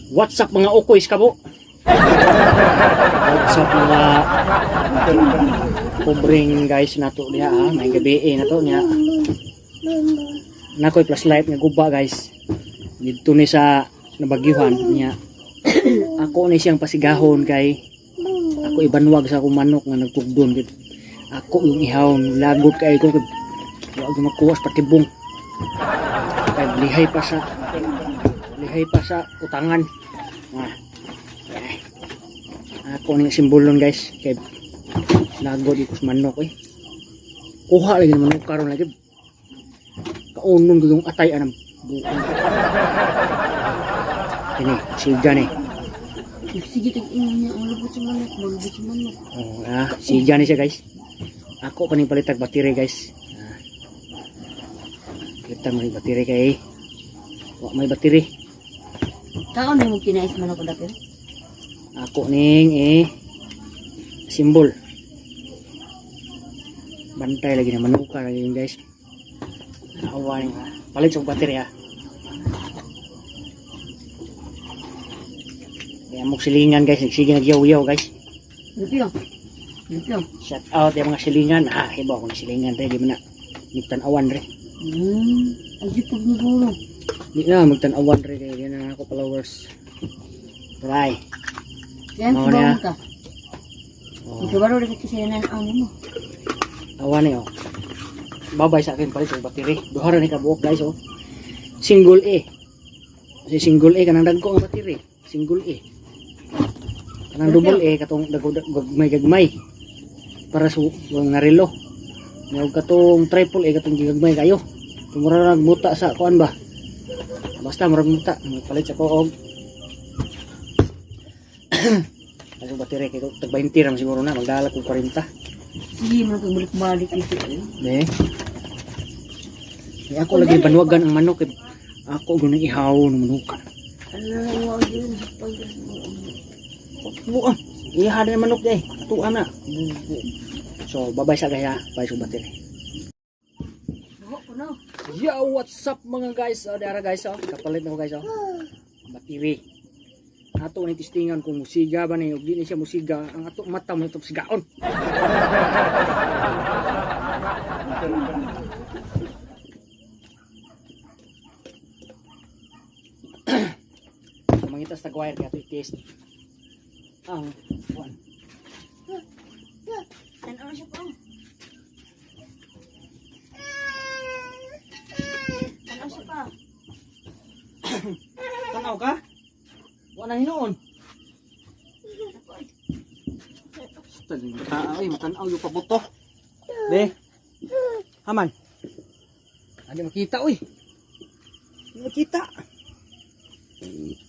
What's up, mga ukoys kabo? What's up, mga pobreng guys nato diha ha. May gabi eh nato niya. Nakoy flashlight nga guba, guys. Didto ni sa nabagyuhan niya. Ako ni siyang pasigahon kay ako ibanwag sa akong manok nga nagtugdon gid. Ako yung ihawon, lagot kay ko, wa gyud makuha sa patibong. Kay lihay pa sa utangan. Ah. Eh. Ako ni simbolon, guys, kay lagot ko sa manok eh. Kuha lagi ng manok karon lagi. Kaunon ko yung atay anang buong. Kini, siga ni. Sige, tag-ingon niya. Ang lubot sa manok. Malubot sa manok. Oh, ah, siga ni siya, guys. Ako pa ning palitag battery, guys. Ah. Palitag mo ni battery kay wa may battery. Kaon na mo kinais manok dapir. Ako ning eh simbol. Bantay lagi na manuka lagi yun, guys. Awa ni ha. Palit sa battery ha. Kaya mong silingan, guys, nagsige nagyaw-yaw, guys. Lupyo. Lupyo. Shout out yung mga silingan. Ah, iba ako na silingan re, di man na magtan-awan re. Ay, pag nigulo. Di na magtan-awan re kay di na ako followers. Try. Yan, Mao kubaon na. ka. Oh, Ikabaro rin kasi sila na ang mo. awan ni oh. Babay sa akin palit og battery. Duha ra ni ka buok, guys, oh. Single A. Kasi single A kanang dagko nga battery. Single A. Kanang double A katong dago gagmay gagmay. Para sa wang narilo. May katong triple A katong gigagmay kayo. Tumura nagmuta sa kuan ba. Basta murag muta, palit sa ko og kaso battery kay tag 20 ra man siguro na magdala kog 40. Sige, man kag balik-balik dito eh. Ne. Eh, ako lagi banwagan ang manok eh. Ako gunang ihaw ng manukan. Ano na wa yun? Pag Buang. Iha na manok eh. Tuan na. So, babay sa gaya. Bye sa battery. Buhok ko no. Yo, what's up, mga guys? Oh, dara, guys, oh. Kapalit na ko, guys, oh. Battery. Ato ni testingan kung musiga ba ni ug di ni siya musiga ang ato mata mo itong sigaon. So mangitas tag wire kay ato i-test ang kuan. Tanaw siya pa. Tanaw siya pa. Tanaw ka? Wa na hinuon. Basta ay matanaw yung pabuto. Be. Haman. Adi makita oy. Di makita.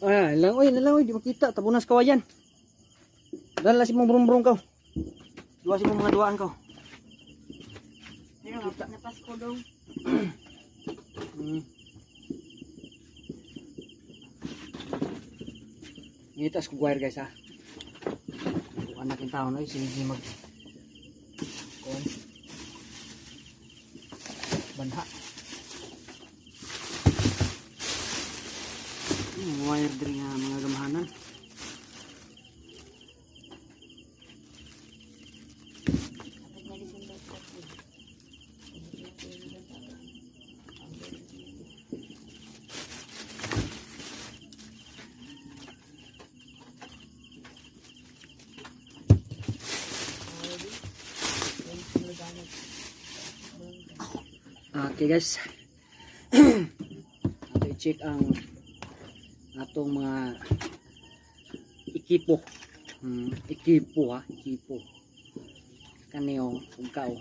Ay, lang oy, lang oy, di makita tabunas kawayan. Dala si mong brong-brong ka. Duwa si mong mga duaan ka. Pero napasko dong. Ngitas ko wire, guys, ha. Kung anak yung tao no, sige mag kuan. Banha. Wire diri nga mga gamahanan. Kapag nalisunod ko. Okay, guys. Ato i-check ang atong mga ekipo. Ekipo ha, ekipo. Kani oh, ug kao.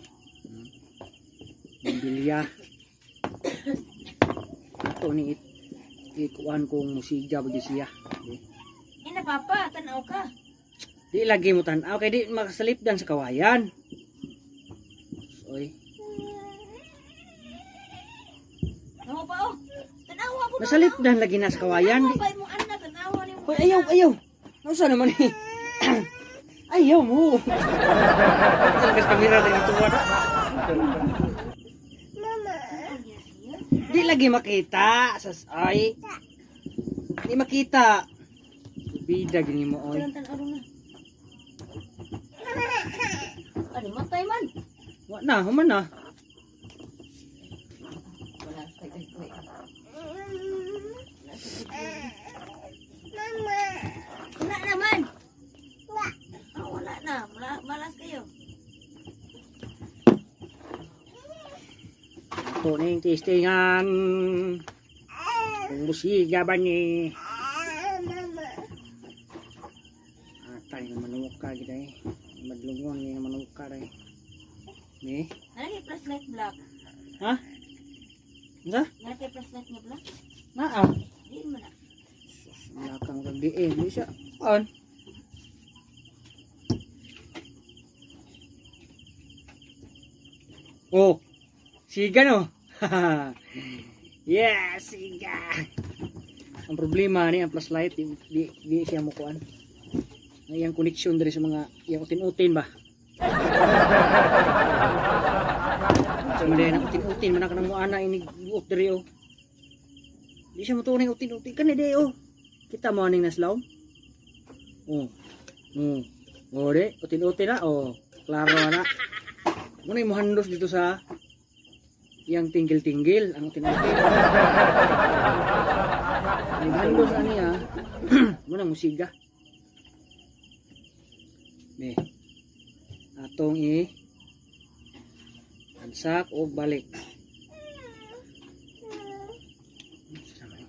Bimbilya. Ato ni ikuan kung musiga ba gyud siya. Okay. Ina papa, tanaw ka. Di lagi mo tan-aw kay di makasalipdan sa kawayan. Oy, Tanaw pa oh. Tanaw ako. Nasalipdan lagi na sa kawayan. Tanaw pa imong anak, tanaw ni mo. Hoy, ayaw, ayaw. Nausa naman eh. Ayaw mo. Talaga sa kamera rin ito. Di lagi makita. Sas, ay. Di makita. Bida gini mo oy. Tanan tan na. Ano matay man? Wa na, human na. Wala sa gagawin. Wala sa gagawin. Wala naman. Ah, wala na. Wala, malas kayo. Ito ning testingan. Kung musiga ba ni? Atay na manumok ka kita eh. Madlungon ni manumok ka eh. Ni? Ano kay flashlight black? Ha? Unsa? Ano kay flashlight nga black? Naa. Di man na. Sus, wala kang kagdiin. Di siya. On. Oh. Siga no. Yeah, siga. Ang problema ni ang flashlight di siya mukuan. Ang iyang connection diri sa mga iyang utin-utin ba. Sa mga na utin-utin man ka nang muana ini buot diri oh. Di siya motuon ning utin-utin kani di oh. Kita mo aning naslaw? Oh. Oh. Oh, di utin-utin na oh. Klaro na. Muna yung muhandos dito sa iyang tinggil-tinggil ang utin-utin. Naghandos ani ah. Muna musiga. Ne. Atong i ansak og balik. Unsa man?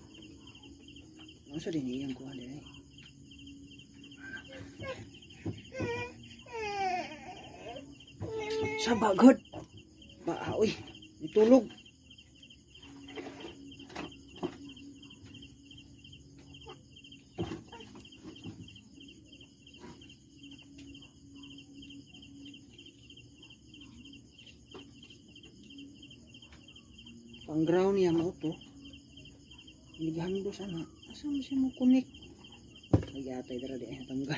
Unsa din iyang kuha diri? Sa bagod. Ba, uy, itulog. Pang ground niya mo to. Nigahando sana. Asa mo siya mo connect? Ay atay dara di ay natanggal.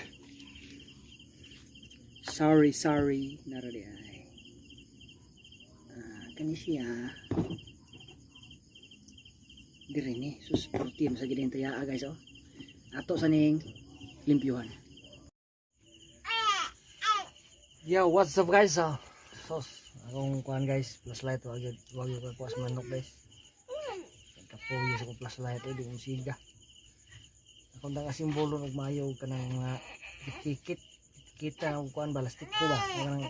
Sorry, sorry. Nara di ay. Ah, kani siya. Dire ni sus protein sa gid taya guys oh. Ato sa ning limpyuhan. Yo, what's up guys? Oh. Sos, akong kuan guys, flashlight wag gyud ko sa manok guys. Kapuyo sa akong flashlight eh, di mo siga. Akong dang simbolo og maayo kanang mga tikit kita og kuan ba lastik ko ba kanang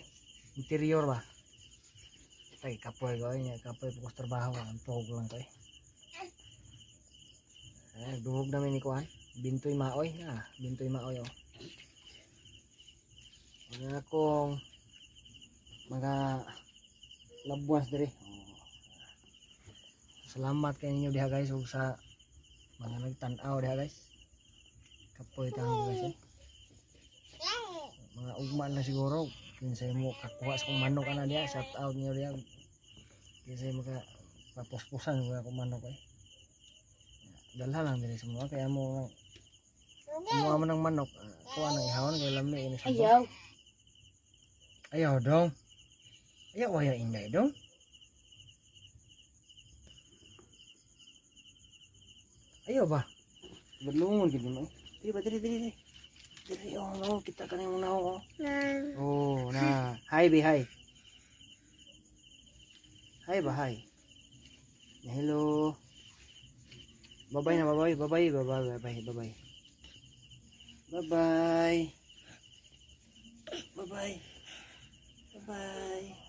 interior ba. Tay kapoy ko eh, kapoy po ko sa trabaho, ang tuhog lang ko eh. Eh, duhog namin ni kuan. Bintoy maoy na, bintoy maoy oh. Mga akong mga labuas diri. Oh. Salamat kay ninyo diha guys ug sa mga nagtan-aw diha guys. Kapoy tayo guys eh. Mga ugma na siguro kinsay mo kakuha sa akong manok ana diha, shout out niyo diha. Kinsay maka paposposan ko akong manok eh. Dalha lang diri sa mga kaya mo kumuha man ng manok, kuha nang ihawon kay lami ini sa Ayaw. Ayaw dong. Ayaw ayaw inday dong. Ayaw ba? Badlungon gid mo. Diri ba diri diri diri. Diri oh no, kita ka nang una oh. Oh, na. Hi be hi. Hi ba hi. Hello. Bye-bye na, bye-bye, bye-bye, bye-bye, bye-bye, bye-bye. Bye-bye. Bye-bye. Bye-bye.